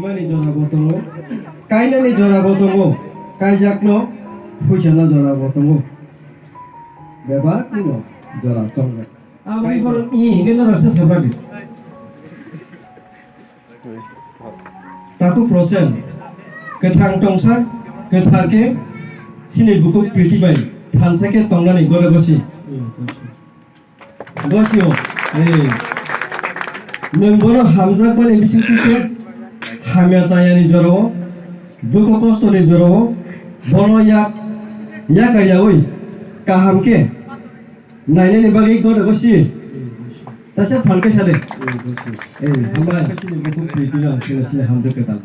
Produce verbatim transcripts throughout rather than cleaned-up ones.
Mani jora bo tongo, kainani jora bo tongo, kaijakno phuisana jora bo tongo. Bebakno jora chongjak. Aboni borok i hwnwi norok se sabadi. Takhuk Prosen, kwthang tongsa, kwthar khe chini bukhuk Priti bai thansa khe tongnani gore bosi. Gosio, eh, nwng bono hamjakmani bisingtwi khe hamya chayani jorao, dukhu kostoni jorao, bono yak, yakar yaui kaham khe nainani bagwi goro gosi. Tasa phalke sade. Eh, hambai. Sini bukhuk Priti no sini sini hamjak kwtal.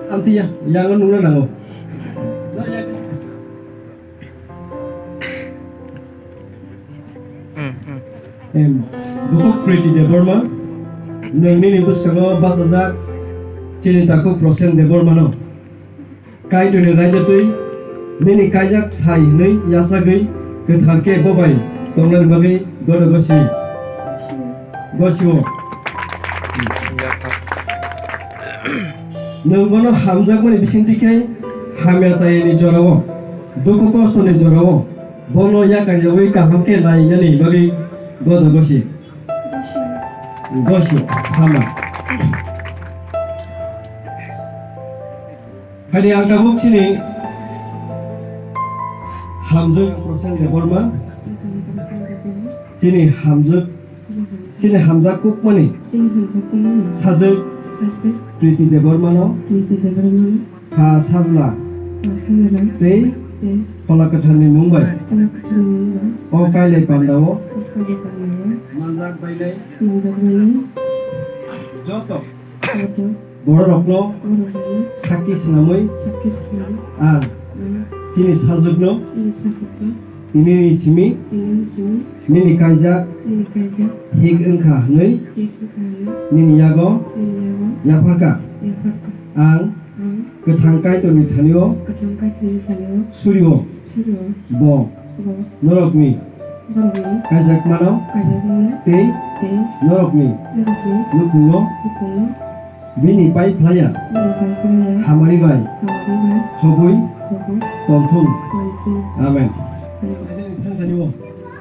Amtiya, yang nungna nango. Em, bukhuk Priti Debbarma, nwng nini bwskango bachajak chini takhuk Prosen Debbarmano. Kaitorni raida twi nini kaijak sai hwnwi yachagwi kwthar khe bo bai tongnani bagwi goro gosi. Gosio. Nwng bono hamjakmani bisingtwi khe hamya chayani jorao, dukhu kostoni jorao bono yakar yaui kaham khe nainani bagwi godo gosi. Gosio. Hama. Haini ang tabuk chini hamjak Prosen Debbarma, chini hamjak, chini hamjak kukmani sajwk Priti Debbarmano pha sajla tei Phola Kwtharni mung bai o kailai pandao manjak bainai joto bororokno sakki swnamwi ang chini sajwkno tinini simi nini kaijak hik wngkha hwnwi nini yago yapharkha. Ang kwthang Kaitorni thani-o suri-o bo norokni kaijakmano tei norokni nukhungno bini pai phlaiya hamari bai khobwi tongthung. Amen.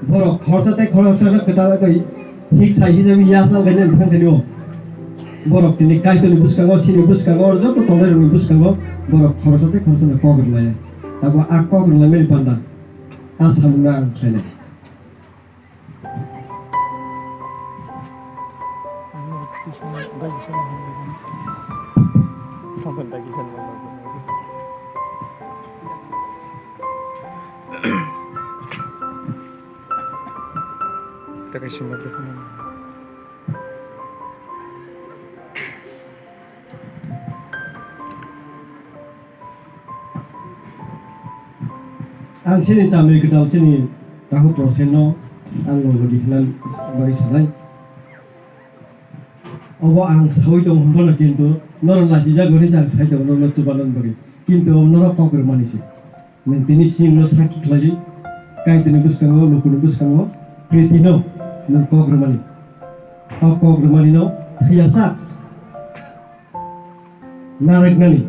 Borok khoroksa tei khoroksa kwtal wngwi hik sai hijab ya sal gainani thang thani o. Borok tini Kaitorni bwskango, sini bwskango, joto tongnairokni bwskango borok khoroksa tei khoroksa no kok rwlai. Abo a kok rwlaimani panda a samungno ang khlainai. Takaisa microphone. Ang chini chamri kwtal chini takhuk Prosenno ang logodi hwnna bagwi sanai. Obo ang saui tongo hwnphano, kintu norok lachijak hwnwi se ang sai tongo norokno chubanani bagwi. Kintu obo norok kok rwmani se. Nwng tini siyungno sakki khlaiwi, Kaitorni bwskango, lukuni bwskango, Pritino nwng kok rwmani. O kok rwmanino thwiyasak narwknani,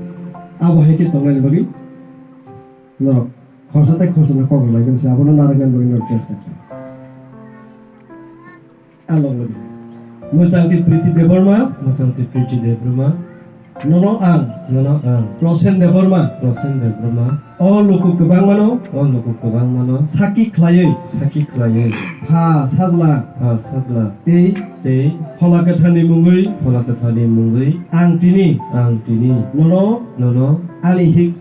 abo hai khe tongnani bagwi norok khorsa tei khorsano kok rwlaigwna se, abono narwknani bagwi norok chesta khlai. Alogodi. Mwchangtwi Priti Debbarma. Mwchangtwi Priti Debbarma. Nono ang. Nono ang. Prosen Debbarma. Prosen Debbarma. O luku kwbangmano. O luku kwbangmano. Sakki khlaiwi. Sakki khlaiwi. Pha sajla. Pha sajla. Tei. Tei. Phola Kwtharni mungwi. Phola Kwtharni mungwi. Ang tini. Ang tini. Nono. Nono. Ani hik.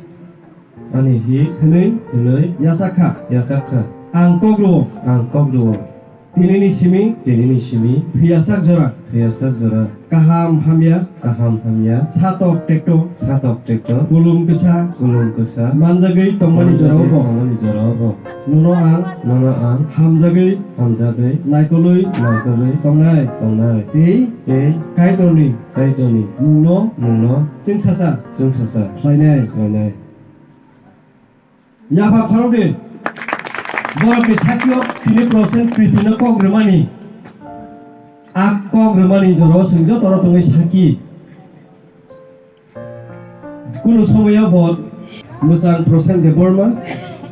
Ani hik. Hwnwi. Hwnwi. Yachak kha. Yachak kha. Ang kok rwo. Ang kok rwo. Tinini simi. Tinini simi. Thwiyasak jora. Thwiyasak jora. Kaham hamya. Kaham hamya. Satok tekto. Satok tekto. Kulum kwsa. Kulum kwsa. Manjagwi tongmani jorao bo. Manjagwi tongmani jorao bo. Nono ang. Nono ang. Hamjagwi. Hamjagwi. Naikolwi. Naikolwi. Tongnai. Tongnai. Tei. Tei. Kaitorni. Kaitorni. Mungno. Mungno. Chwngsasa. Chwngsasa. Khlainai. Khlainai. Yapha khoroknwi borokni sakio tini Prosen Priti no kok rwmani. A kok rwmani jorao chwng joto oro tongwi saki. Kunu somoyo bo mwchang Prosen Debbarma.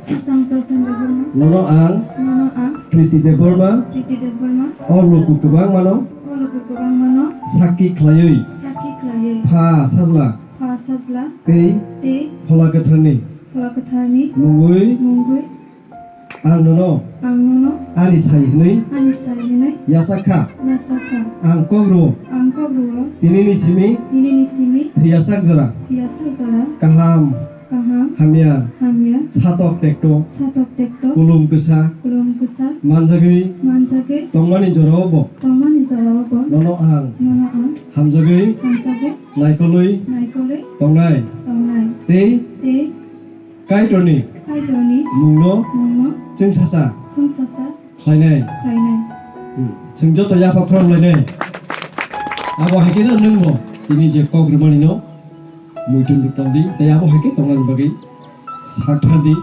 Mwchang Prosen Debbarma. Nono ang. Nono ang. Priti Debbarma. Priti Debbarma. O luku kwbangmano. O luku kwbangmano. Sakki khlaiwi. Sakki khlaiwi. Pha sajla. Pha sajla. Tei. Tei. Phola Kwtharni. Phola Kwtharni. Mungwi. Mungwi. Ang nono. Ang nono. Ani sai hwnwi. Ani sai hwnwi. Yachak kha. Yachak kha. Ang kok rwo. Ang kok rwo. Tinini simi. Tinini simi. Thwiyasak jora. Thwiyasak jora. Kaham. Kaham. Hamya. Hamya. Satok tekto. Satok tekto. Kulum kwsa. Kulum kwsa. Manjagwi. Manjagwi. Tongmani jorao bo. Tongmani jorao bo. Nono ang. Nono ang. Hamjagwi. Hamjagwi. Naikolwi. Naikolwi. Tongnai. Tongnai. Tei. Tei. Kaitorni. Kaitorni. Mungno. Mungno. Chwngsasa. Chwngsasa. Khlainai. Khlainai. Hmm. Chwng joto yapha khorok lainai. Abo hai kheno nwngbo tini je kok rwmani no muitu rwtandi. Tei abo hai khe tongnani bagwi sakthar di.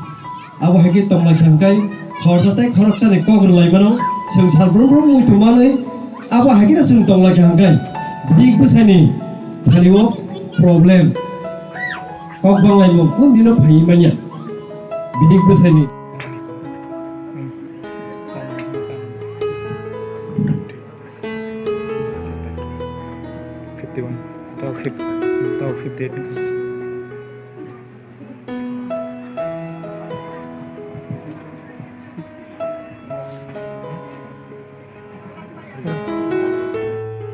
Abo hai khe tonglaikha hwnkhe khoroksa tei khoroksani kok rwlaimano chwng sal brum brum muitu manwi abo hai kheno chwng tonglaikha hwnkhe bihik bwsani thani o problem. Kok banglaimung kun dino phaiwi manya. Bihik bwsani. Fifty-one. Tao fif-, tao fifty-eight.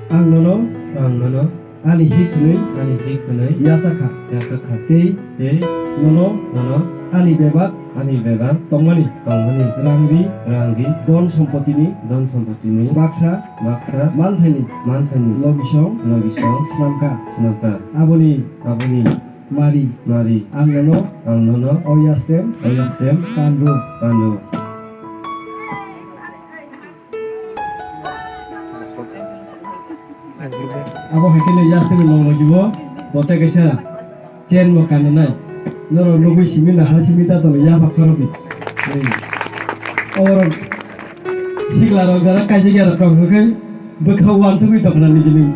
Ang nono. Ang nono. Ani hik hwnwi. Ani hik hwnwi. Yachak kha. Yachak kha. Tei. Tei. Nono. Nono. Ani bebak. Ani bebak. Tongmani. Tongmani. Rangri. Rangri. Dhon sompotini. Dhon sompotini. Baksa. Baksa. Manthaini. Manthaini. Logisong. Logisong. Swnamkha. Swnamkha. Aboni. Aboni. Mari. Mari. Ang nono. Ang nono. Oyastem. Oyastem. Pandu. Pandu. Abo hai kheno yastem nong logibo. Bote kaisa chain bo kananai. Noro nugui simi na ha simi ta tono yapha khorokni. Oro sikla rok jara kaisa gera tong hwnkhe bwkha wansugui tongna nijini.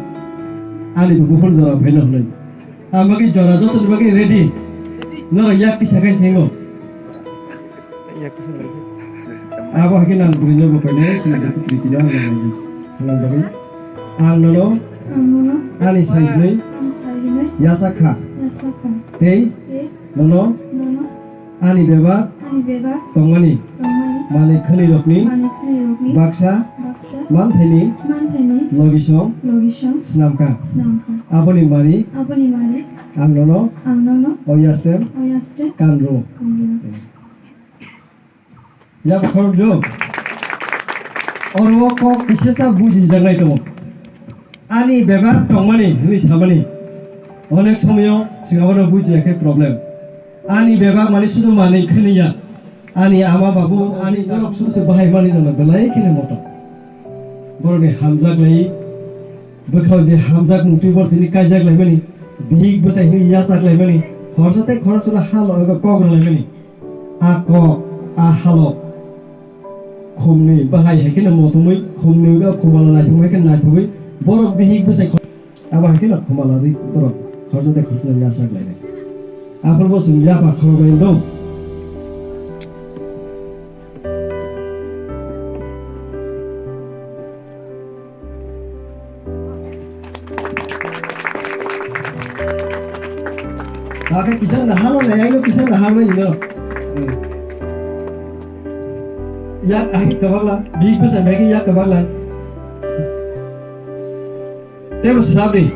Ani bo buphur jora phaino hwnwi. Ang bagwi jora jotoni bagwi ready. Norok yak kisa khe chengo. Yak kisa khe. Abo hai khe nang bwrwi no bo painai, sini dukhu priti no ang nang bagwi. Salai bagwi. Ang nono. Ang nono. Ani sai hwnwi. Ani sai hwnwi. Yachak kha. Yachak kha. Tei. Tei. Nono. Nono. Ani bebak. Ani bebak. Tongmani. Tongmani. Manwi khwnwi rokni. Manwi khwnwi rokni. Baksa. Baksa. Manthaini. Manthaini. Logisong. Logisong. Swnamkha. Swnamkha. Aboni mari. Aboni mari. Ang nono. Ang nono. Oyastem. Oyastem. Kanro. Kanro. Yak khorok do. Oro kok kisa sa buji janai tongo. Ani bebak tongmani hwnwi samani. Onek somoyo chwng abono bujiya khe problem. Ani bebak mani sudu manwi khwlaiya. Ani ama babu, ani norok suse bahai mani jana belai kheno moto. Borokni hamjak lai, bwkhao je hamjak mungtwi borok tini kaijak laimani, bihik bwsai hwnwi yachak laimani, khoroksa tei khoroksano halo eba kok rwlaimani. A kok, a halok, khumni bahai hai kheno motomwi, khumni eba khumalo naithokmai khe naithogwi, borok bihik bwsai kho-, abo hai kheno khumalo ri borok khoroksa tei khoroksano yachak lainai. Aphuru bo chwng yapha khoroknai wng do. Ake kisa nahar le, ayo kisa nahar le ino. Yak ahi kabagla, bi pesa megi yak kabagla. Tebo srabi.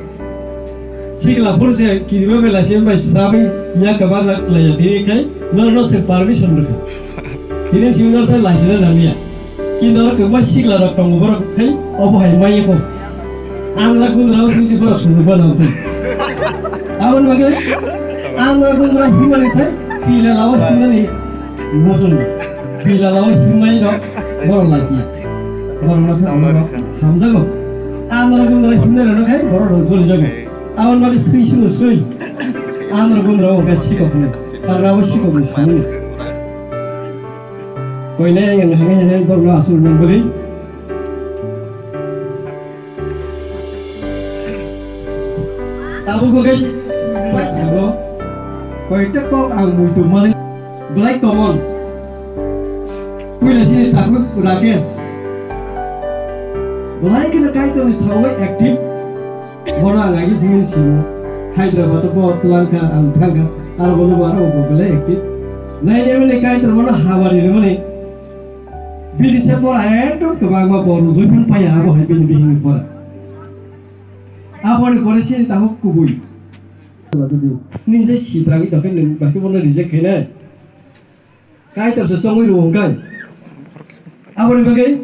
Sikla phuru se kirima bela se bai srabi yak kabagla la ya tini kai, no no se permission rukha. Tini sing no ta la sila na niya. Ki norok kwbangma sikla rok tongo, borok khai obo hai manya kho. Angra gundra o singsi borok sumui bana wngkhe. Aboni bagwi angra gundra himani sai pila lawa himani bosong. Pila lawa himani rok borok lachi. Borok no khe hamjago. Angra gundra himani rok khai borok rok joli jago. Aboni bagwi sui sui sui. Angra gundra o khe sikok ni. Karna o sikok ni sani. Koinai ang hwnwi hwnwi borokno aswk nang bwrwi. Tabuk bagwi koyekta kok ang muitu mani belai common. Puila chini takhuk Rakesh. Belai kheno Kaitorni sawi active. Bono ang agin singin simo. Hyderabad o bo twlang kha, ang thang kha. Aro bono bo aro bo belai active. Nai nai mani Kaitor bono habari rimani. Bini se pora ekdom kwbangma bo rujui phan paiya abo hai bini bihingni pora. Aboni pore chini takhuk kubui. Nini je sibrangwi tongkhe nwng bahai bono reject khainai. Kaitor se chongwi rwo hwnkhe. Aboni bagwi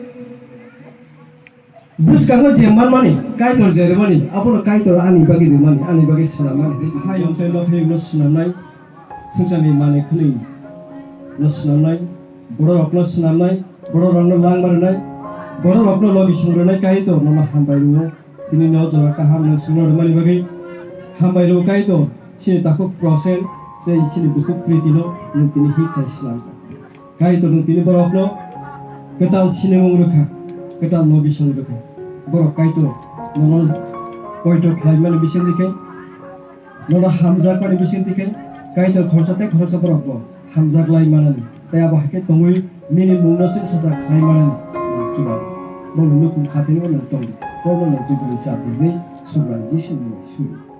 bwskango je manmani, Kaitor je rwmani, abono Kaitor ani bagwi rwmani, ani bagwi swnammani. Hayung tei nokhayungno swnamnai, swngcharni manwi khwnwi no swnamnai, bororokno swnamnai, bororokno langma rwnai, bororokno logi song rwnai Kaitor nono hambai rwo. Tini no jora kaham nwng songno rwmani bagwi hambai rwo Kaitor, chini takhuk Prosen, tei chini bukhuk Pritino nwng tini hik sai swnam kha. Kaitor nwng tini borokno kwtal sinimung rwkha, kwtal logi song rwkha. Borok Kaitor nono poito khlaimani bisingtwi khe, nono hamjakmani bisingtwi khe, Kaitor khoroksa tei khoroksa borok bo hamjak lai manani. Tei abo hai khe tongwi nini mungno chwngsacha khlai manani. Chubago, bono nukhung khatini ulo tongdi, bono no tubui cha di hwnwi Subrai Jisuni mung swi.